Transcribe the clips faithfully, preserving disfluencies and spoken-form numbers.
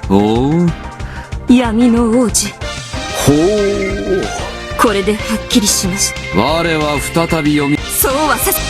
おう。闇の王子。ほう。これではっきりしました。我は再び蘇り、そうはさせ、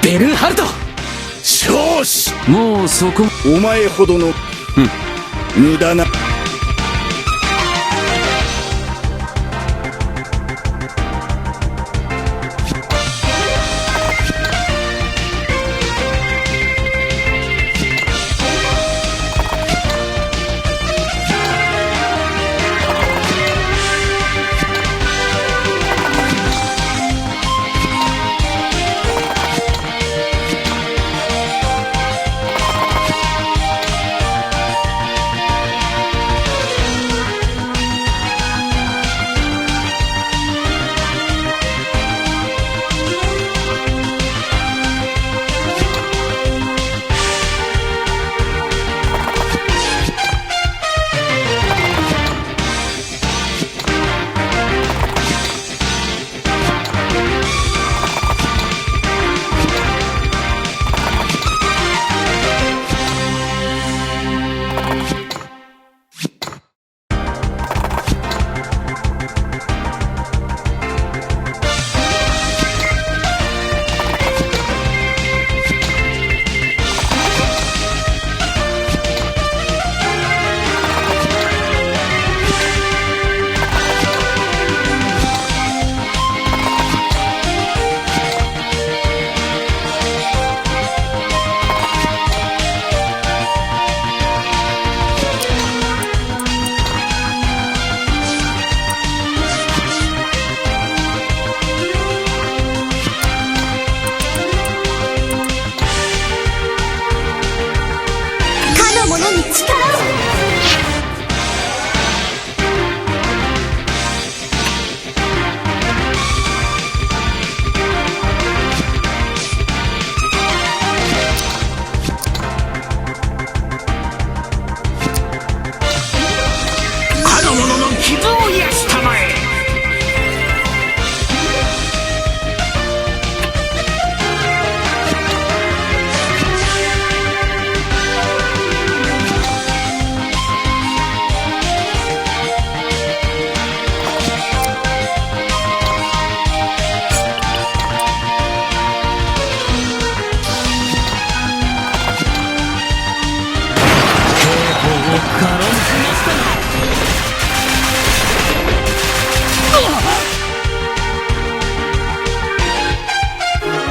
ベルンハルト！少子！もうそこ。お前ほどの、うん、無駄な。かの者に力を。かの者の傷を癒したまえ。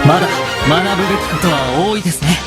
まだ学ぶべきことは多いですね。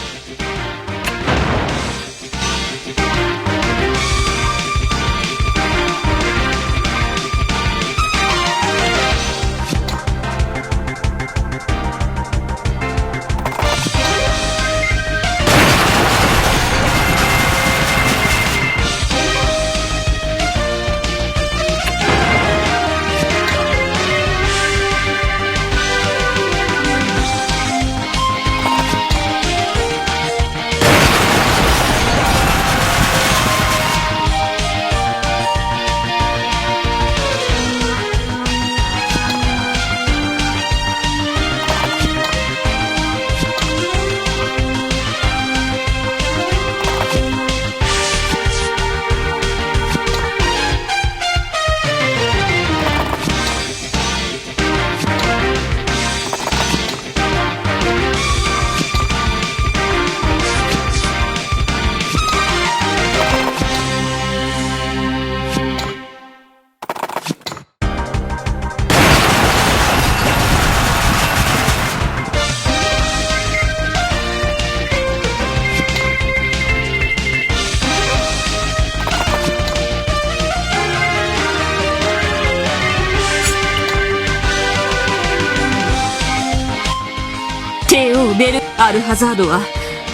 アルハザードは、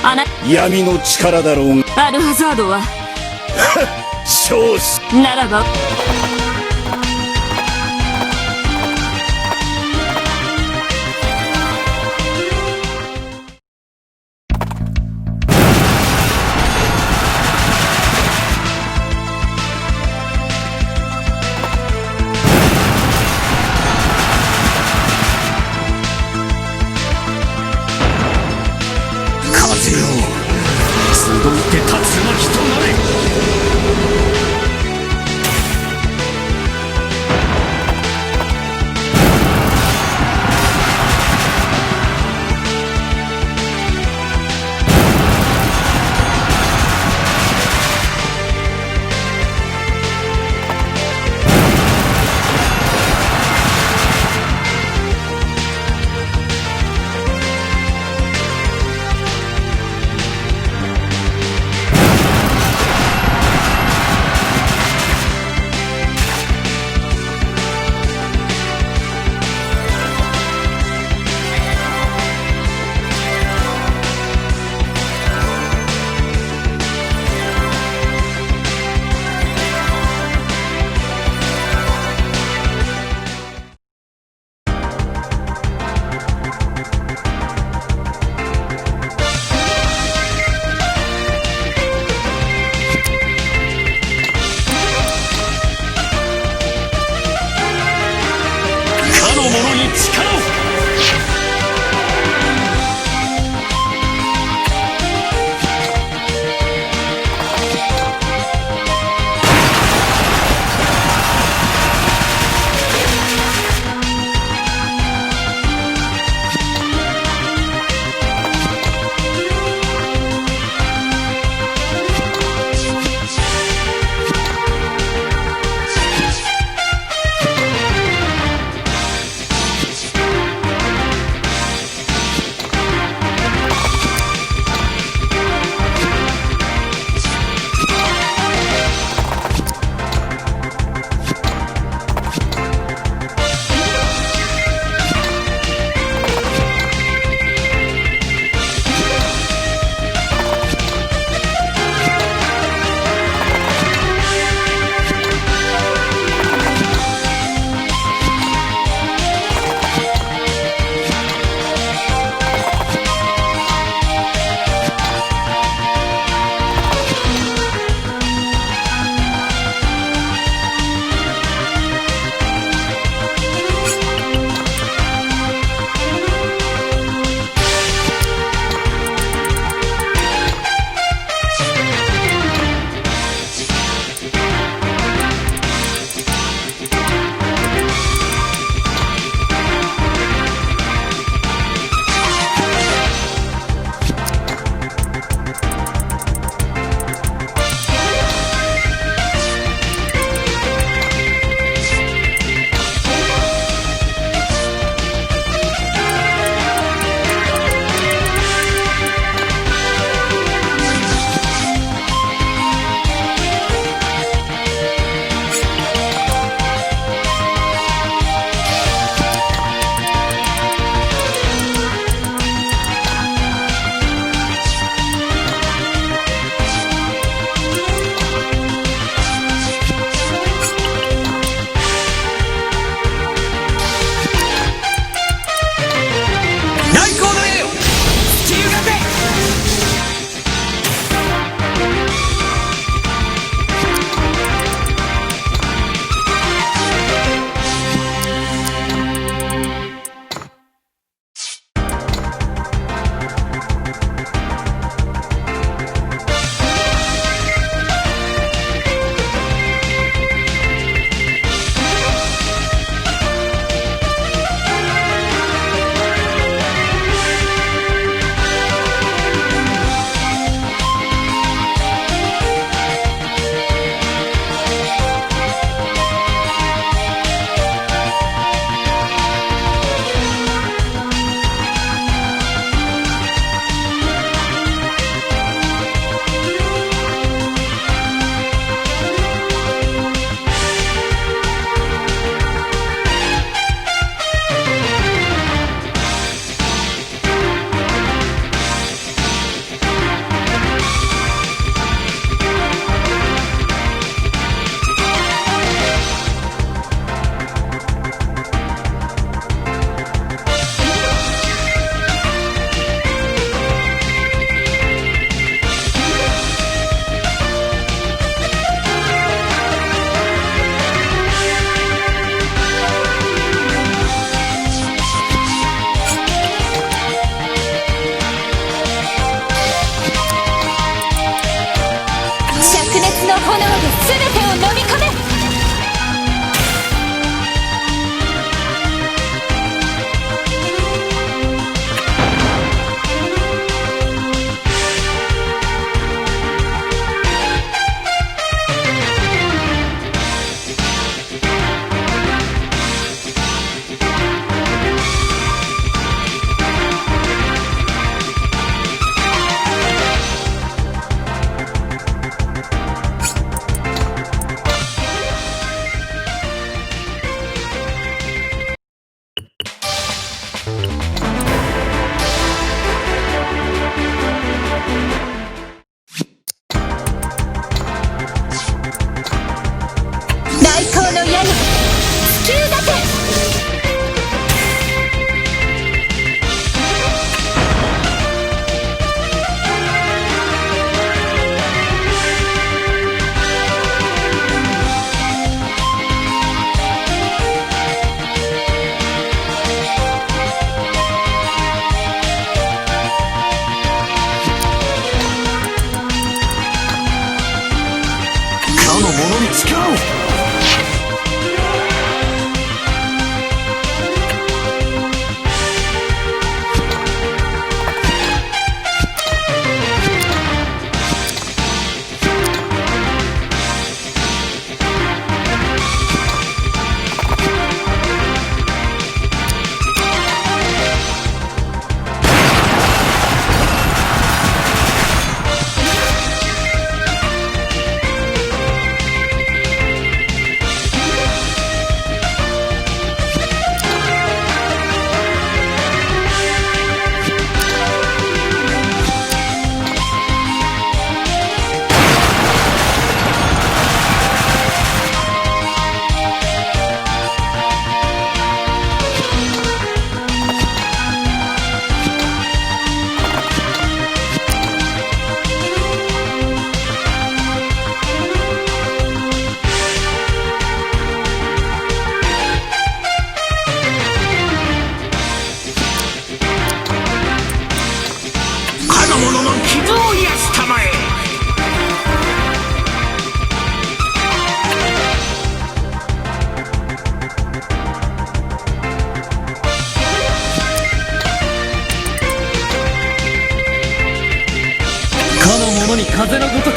あな、闇の力だろうが。アルハザードは、少子。ならば。風よ、集って、竜巻となれ。大光の矢の地球だけ。かの者に誓おう。かの者の傷を癒したまえ。かの者に風のごと